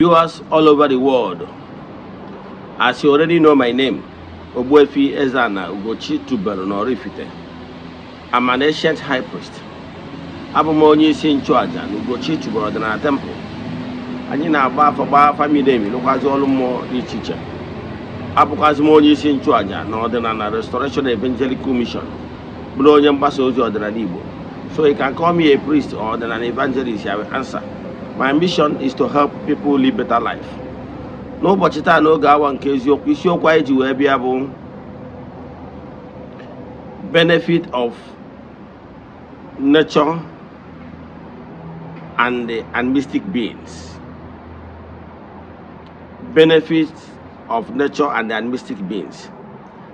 Viewers all over the world, as you already know my name, Ogbuefi Eze-Ana Ugochi tubelu n'Oraifite. I'm an ancient high priest. Abụ m onye isi nchụaja na Ugochi tubelu ọdịnala temple. Anyị na-agba afa, gbaa afa miri emi, rụkwazi ọrụ mmụọ dị iche iche. Abụkwazi m onye isi nchụaja na Ọdịnala Restoration Evangelical Mission, bụrụ onye mgbasa ozi ọdịnala Igbo. So you can call me a priest or ọdịnala evangelist, I will answer. My mission is to help people live better life. N'ụbọchị taa, n'oge awa nke eziokwu, isiokwu anyị ji wee bịa bụ benefit of nature and mystic beings. Benefits of nature and the mystic beings.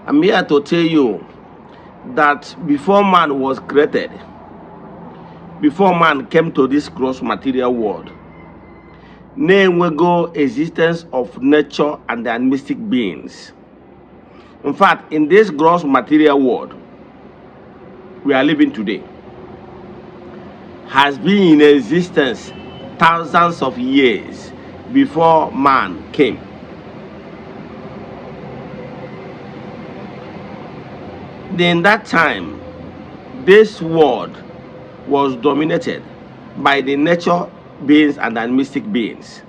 I'm here to tell you that before man was created, before man came to this gross material world, na-enwego existence of nature and the mystic beings. In fact, in this gross material world we are living today has been in existence thousands of years before man came. In that time, this world was dominated by the nature beings and the mystic beings.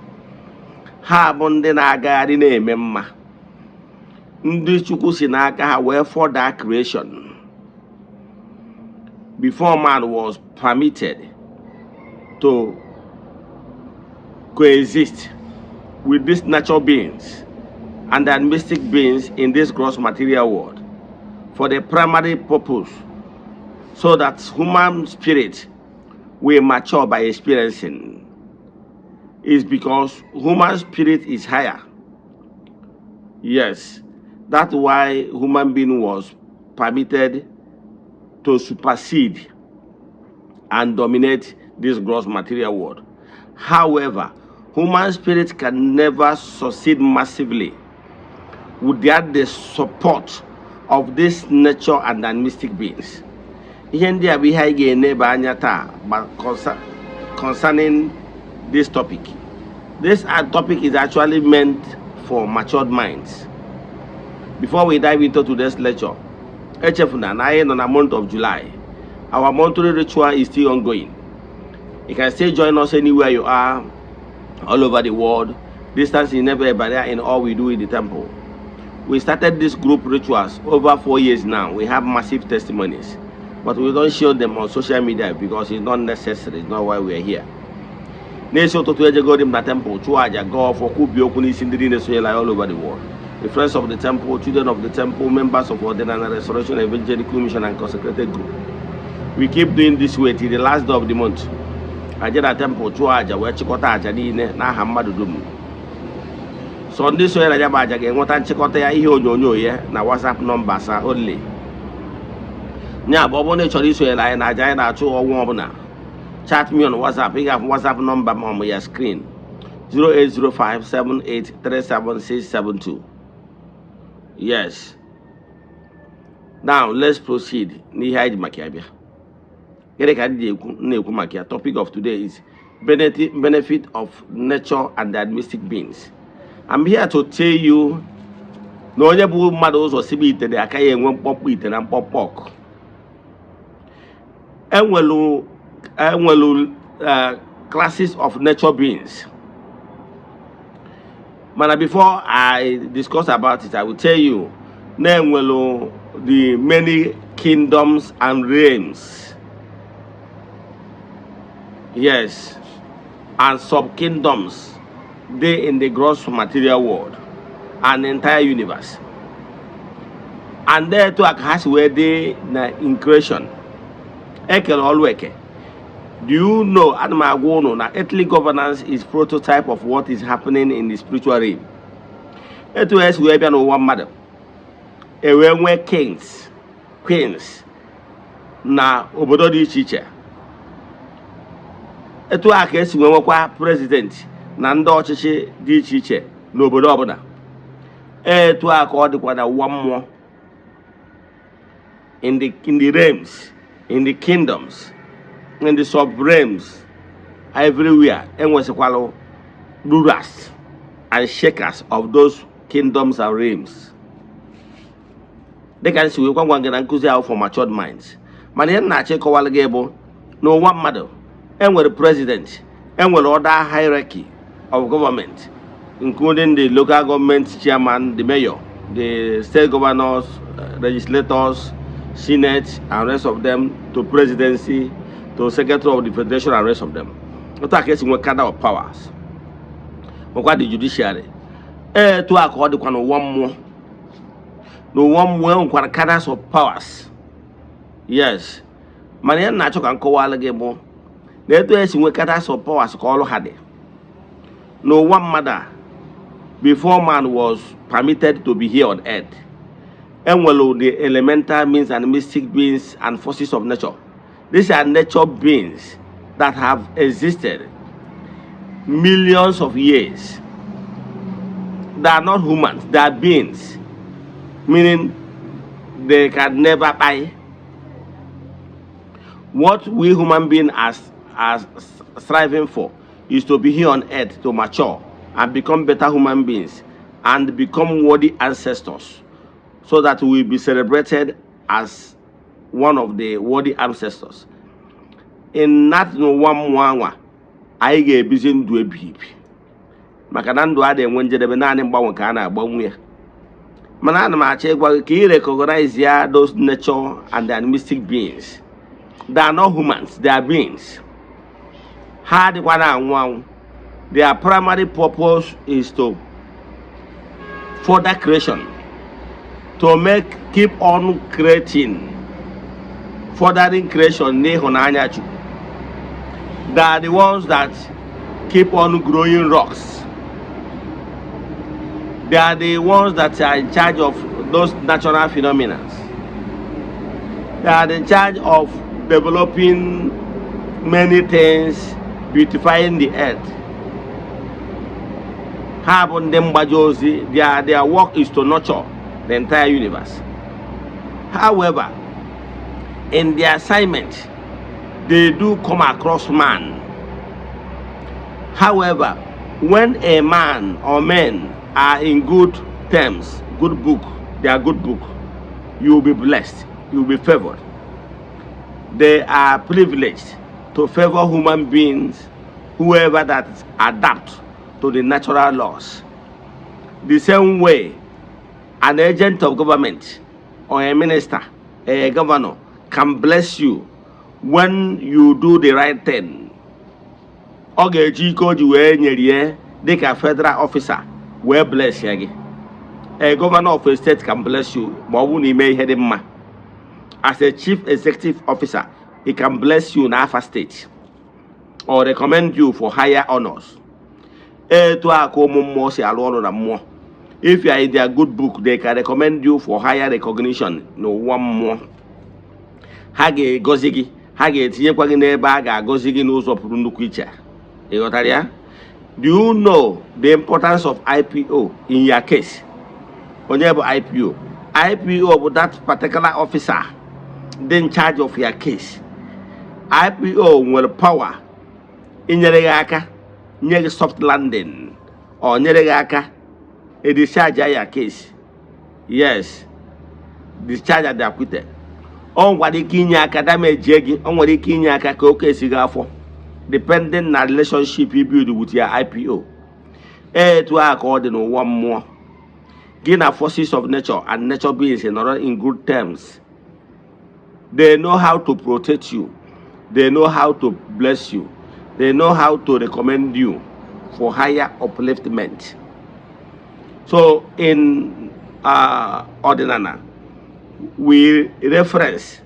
Ha bụ ndị na-agagharị na-eme mma, ndị Chukwu si n'aka ha wee further creation before man was permitted to coexist with these natural beings and the mystic beings in this gross material world for the primary purpose so that human spirit will mature by experiencing, is because human spirit is higher. Yes, that's why human being was permitted to supersede and dominate this gross material world. However, human spirit can never succeed massively without the support of this nature and the mystic beings. Ihe ndị a bụ ihe anyị ga-eneba anya taa concerning this topic. This topic is actually meant for matured minds. Before we dive into today's lecture, echefuna na anyị nọ na month of July. Our monthly ritual is still ongoing. You can still join us anywhere you are all over the world. Distance is never a barrier in all we do in the temple. We started these group rituals over 4 years now. We have massive testimonies, but we don't show them on social media because it's not necessary. It's not why we are here. N'isi ụtụtụ, ejegodi m na temple chụọ aja, gaa ọfọ, kwubie okwu n'isi ndị niile sonyela all over the world, the friends of the temple, children of the temple, members of Ọdịnala Restoration Evangelical Mission and consecrated group. We keep doing this way till the last day of the month. Aje na temple chụọ aja, wee chịkọta aja niile n'aha mmadụ dum. So ndị sonyere ya bụ aja ga-enweta nchịkọta ya, ihe onyonyo ya na WhatsApp nọmba asaa only. Ya bụ, ọ bụrụ na ị chọrọ isonyere anyị na aja anyị na-achụ ọnwa ọbụla, chat me on WhatsApp. Ị ga-afụ WhatsApp nọmba ma ọ ya screen: 08057837672. Yes, now let's proceed n'ihe anyị ji maka ya bịa. Gịnị ka anyị ji ekwu na-ekwu maka ya? Topic of today is benefit of nature and the mystic beings. I'm here to tell you na onye bụ mmadụ ụzọ sibe ite dị aka ya enwe mkpọmkpọ ite na mkpọmkpọ ọkụ. Enwelu classes of nature beings, mana before I discuss about it, I will tell you na enwelu the many kingdoms and realms, yes, and sub-kingdoms dey in the gross material world and entire universe, and there too ka ha si wee dị na in creation ekere ọlụ eke. Do you know, ana m agwa unu na earthly governance is prototype of what is happening in the spiritual realm. Etu esi wee bịa n'ụwa mmadụ, e wee nwee kings, queens na obodo dị iche iche, etu a ka esi wee nwekwa president na ndị ọchịchị dị iche iche n'obodo ọbụla. Etu a ka ọ dịkwa na ụwa mmụọ, in the realms, in the kingdoms, in the sub realms, everywhere enwesịkwalụ rulers and shakers of those kingdoms and realms. Dịka nsi wee gwa gị na nkụzi ahụ for matured minds, mana ihe m na-achọ ịkọwara gị bụ n'ụwa mmadụ, enwere president, enwere other hierarchy of government, including the local government chairman, the mayor, the state governors, legislators, senate and rest of them, to presidency, to secretary of the federation and rest of them. Otu a ka esi nwee cadre of powers, nwekwa the judiciary. Etu a ka ọ dịkwa n'ụwa mmụọ. N'ụwa mmụọ, enwekwara cadres of powers, yes. Mana ihe m na-achọ ka m kọwalụ gị bụ na etu esi nwee cadres of powers ka ọrụ ha dị n'ụwa mmadụ a. Before man was permitted to be here on earth, enwere the elemental means and mystic beings and forces of nature. These are nature beings that have existed millions of years. They are not humans, they are beings, meaning they can never die. What we human beings are striving for is to be here on earth to mature and become better human beings and become worthy ancestors, so that we will be celebrated as one of the worthy ancestors. In that, n'ụwa mmụọ anwa, anyị ga-ebizi ndụ ebighị ebi, maka na ndụ a na-enwe njedebe, naanị mgbanwe ka a na-agbanwe ya. Mana ana m achọ ịgwa gị ka ị recognize ya, those nature and their mystic beings. They are not humans, they are beings. Ha adịkwa na-anwụ anwụ. Their primary purpose is to further creation, to make keep on creating, furthering creation n'ịhụnanya Chukwu. They are the ones that keep on growing rocks. They are the ones that are in charge of those natural phenomena. They are in charge of developing many things, beautifying the earth. Ha bụ ndị mgbaji ozi. Their work is to nurture the entire universe. However, in their assignment, they do come across man. However, when a man or men are in good terms, good book, their good book, you will be blessed, you will be favored. They are privileged to favor human beings, whoever that adapt to the natural laws. The same way, an agent of government or a minister, a governor can bless you when you do the right thing. Ọ ga-eji ike o ji wee nyerie dịka federal officer wee bless ya gị. A governor of a state can bless you ma ọ bụrụ na ime ihe dị mma. As a chief executive officer, he can bless you n'afa state or recommend you for higher honors. Etu a ka ụmụ mmụọ si arụ ọrụ na mmụọ. If you are in their good book, they can recommend you for higher recognition n'ụwa mmụọ. Ha ga-egozi gị, ha ga-etinyekwa gị n'ebe a ga-agọzi gị n'ụzọ pụrụ nnukwu iche. Ị ghọtara ya? Do you know the importance of IPO in your case? Onye bụ IPO? IPO bụ that particular officer dị in charge of your case. IPO nwere power inyere gị aka, nye gị soft landing, ọ nyere gị aka e discharge ya case. Yes, discharge and acquitted. Ọ nwere ike inye aka damage gị, ọ nwere ike inye aka ka oke esi gị afọ, depending na relationship you build with your IPO. Etu a ka ọ dị n'ụwa mmụọ. Gị na forces of nature and nature beings nọrọ in good terms, they know how to protect you, they know how to bless you, they know how to recommend you for higher upliftment. So in ọdịnala, we reference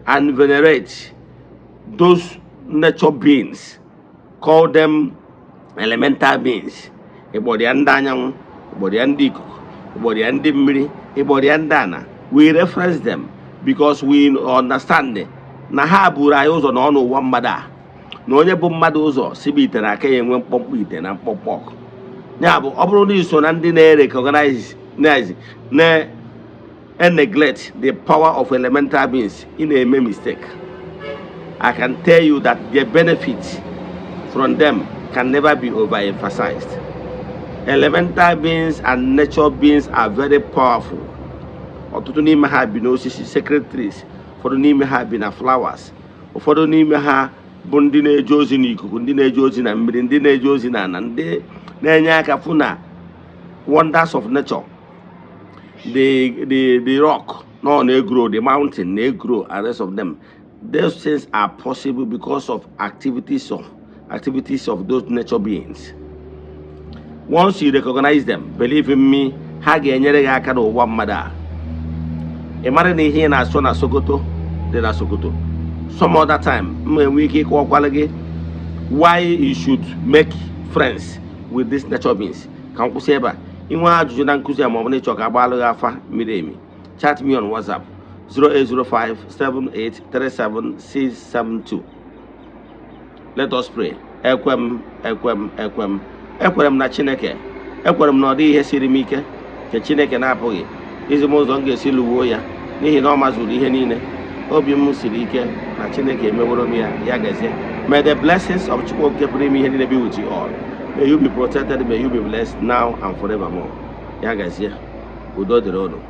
and venerate those nature beings, call them elemental beings. Ịkpọrọ ya ndị anyanwụ, ịkpọrọ ya ndị ikuku, ịkpọrọ ya ndị mmiri, ịkpọrọ ya ndị ana, we reference them because we understand na ha buru anyị ụzọ na ọnụ ụwa mmadụ a, na onye bụ mmadụ ụzọ sibe ite na aka ya enwe mkpọmkpọ ite na mkpọmkpọ ọkụ. Ya bụ, ọ bụrụ na iso na ndị na-recognize na neglect the power of elemental beings, ị na-eme mistake. I can tell you that the benefit from them can never be overemphasized. Elemental beings and nature beings are very powerful. Ọtụtụ n'ime ha bi n'osisi, sacred trees. Ụfọdụ n'ime ha bi na flowers. Ụfọdụ n'ime ha bụ ndị na-eje ozi n'ikuku, ndị na-eje ozi na mmiri, ndị na-eje ozi na ala, ndị na-enye aka fụ na wonders of nature, the rock no na-egrow, the mountain na-egrow and rest of them. Those things are possible because of activities of those nature beings. Once you recognize them, believe in me, ha ga-enyere gị aka n'ụwa mmadụ a. Ị mara na ihe ị na-asọ na Sokoto dị na Sokoto. Some other time, m enwe ike ịkọwakwala gị why you should make friends with these nature beings. Ka m kwụsị ebe a. Inwe ajụjụ na nkụzi a, ma ọ bụ na ịchọ ka agbalụ gị afa miri emi, chat me on WhatsApp 08057837672. Let us pray. Ekwe m, ekwe m, ekwe m, ekwere m na Chineke. Ekwere m na ọ dịghị ihe siri m ike nke Chineke na-apụghị izi m ụzọ m ga-esi lụwuo ya, n'ihi na ọ mazuru ihe niile. Obi m siri ike na Chineke emeworo m ya. Ya gazie. May the blessings of Chukwu nke pụrụ ime ihe niile be with you all. May you be protected, may you be blessed now and forevermore. Ya gazie, udo dịrị unu.